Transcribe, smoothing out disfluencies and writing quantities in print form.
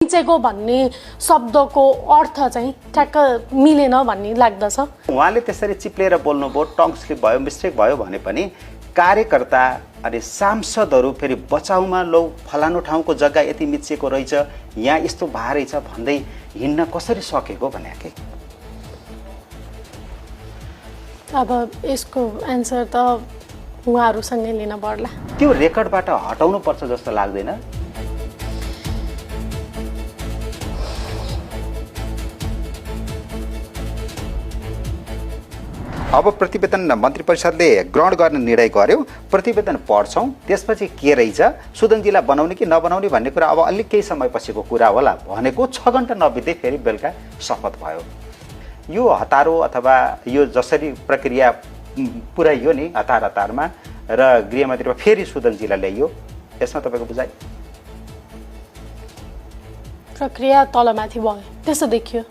मिचेको भन्ने शब्दको अर्थ चाहिँ ठ्याक्क मिलेन भन्ने लाग्दछ। उहाँले त्यसरी चिप्लेर बोल्नुभयो, टङ स्लिप भयो, मिस्टेक भयो भने पनि कार्यकर्ता अनि सांसदहरू फेरि बचाउमा लौ फलानु ठाउँको जग्गा यति मिचिएको रहेछ, यहाँ यस्तो भा रहेछ भन्दै हिँड्न कसरी सकेको भने के? अब यसको एन्सर त उहाँहरूसँगै लिन पर्ला। त्यो रेकर्डबाट हटाउनु पर्छ जस्तो लाग्दैन? अब प्रतिवेदन मन्त्री परिषदले ग्रहण गर्ने निर्णय गर्यो, प्रतिवेदन पढ्छौँ, त्यसपछि के रहेछ, सुदनजीलाई बनाउने कि नबनाउने भन्ने कुरा अब अलिक केही समयपछिको कुरा होला भनेको 6 घण्टा नबित्दै फेरि बेलुका शपथ भयो। यो हतारो अथवा यो जसरी प्रक्रिया पुर्याइयो नि हतारमा र गृहमन्त्रीमा फेरि सुदनजीलाई ल्याइयो, यसमा तपाईँको बुझाइ? प्रक्रिया तलमाथि भयो त्यसो देखियो।